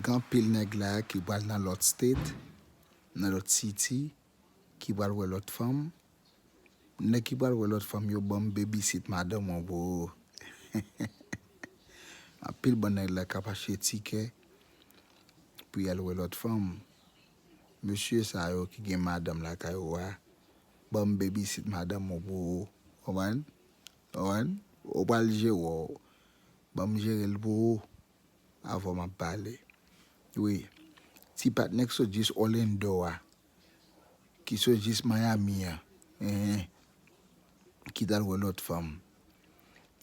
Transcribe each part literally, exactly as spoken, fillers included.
Anpil nèg la ki pral nan lòt state, nan lòt city, ki pral wè lòt fanm. Nèg ki pral wè lòt fanm yo, ban m babysit madanm ou pou ou. Anpil bon nèg la k ap achte tikè pou y al wè lòt fanm. Mesye sa yo ki gen madanm lakay ou a, ban m babysit madanm ou pou ou. Konprann? Konprann? Ou pral jere w. Ban m jere l pou ou. Avan m ap pale. Wi. Ti patnè k sot jis Orlando a, ki sot jis Miami an, enhen, ki t al wè lòt fanm.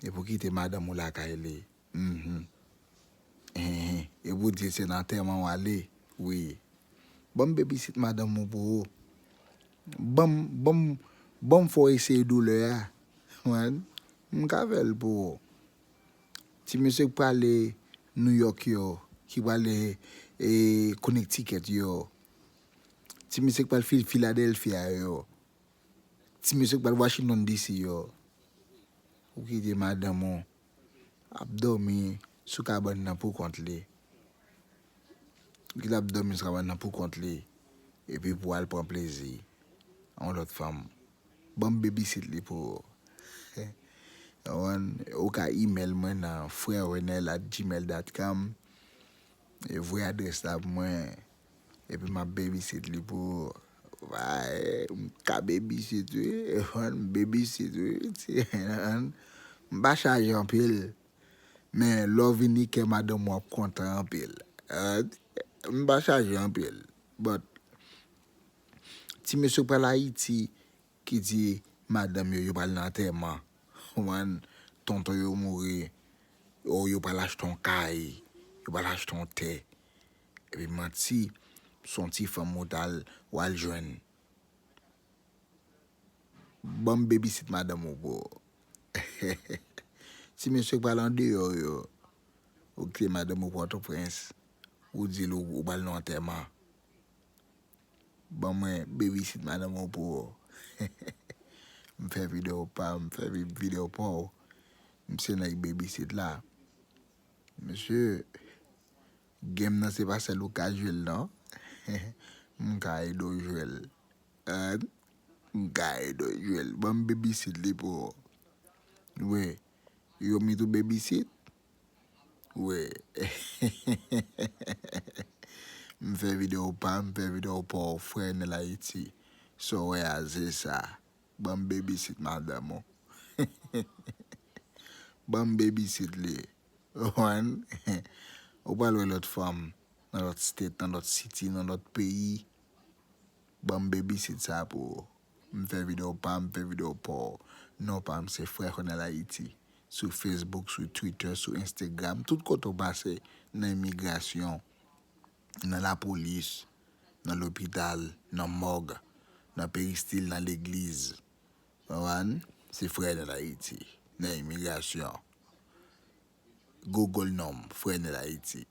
Epi w kite madanm ou lakay li. Mhm. Enhen. Epi w di se nan antèman w ale. Wi. Ban m babysit madanm ou pou ou. Ban m, ban m, ban m fè w eseye doulè a. Konprann? M ka fè l pou ou. Ti mesye k prale New York yo, ki prale, e, Connecticut yo. Ti mesye k pral Phil-, Philadelphia yo. Ti mesye k pral Washington D C yo. Ou kite madanm ou ap dòmi sou kabann nan pou kont li. Ou kite ap dòmi sou kabann nan pou kont li. Epi pou al pran plezi yon lòt fanm. Ban m babysit li pou ou. Ou konprann? Ou ka email mwen nan frèrenel at gmail dot com. E voye adrès la pou mwen. Epi m ap babysit li pou ou. Vay, m ka babysit wi. Ou konprann? M babysit wi. Ti, m pa chaje anpil. Men lè w vini kè madanm ou ap kontan anpil. M pa chaje anpil. But, ti mesye k pral Ayiti, ki di madanm yo, yo pral nan antèman. Ou konprann? Tonton yo mouri. Ou yo pral achte yon kay. Yo pral achte yon tè. Epi manti, se yon ti fanm ou t al, w al jwenn. Ban m babysit madanm ou pou ou. Ti mesye k pral andeyò yo. Ou kite madanm ou Pòtoprens. Ou di l ou, ou pral nan antèman. Ban mwen babysit madanm ou pou ou. M fè videyo pa m, m fè vi-, videyo pa w. M se nèg babysit la. Mesye, game nan se pa sèl ou ka jwe l non. M ka ede w jwe l. An, m ka ede w jwe l. Ban m babysit li pou ou. Wi. You want me to babysit? Wi. M fè videyo pa m, m fè videyo pa w, frè Nèl Ayiti. Sa w wè a, se sa. Ban m babysit madanm ou. Ban m babysit li. Ou konprann? Ou pral wè lòt fanm nan lòt state, nan lòt city, nan lòt peyi. Ban m babysit sa pou ou. M fè videyo pa m, m fè videyo pa w. Non pa m se Frè Ronel Haïti. Sou Facebook, sou Twitter, sou Instagram, tout kote w pase, nan imigrasyon, nan lapolis, nan lopital, nan mòg, nan peristil, nan legliz. Konprann? Se Frè Ronel Haïti. Nan imigrasyon. Google non m, Frè Ronel Haïti.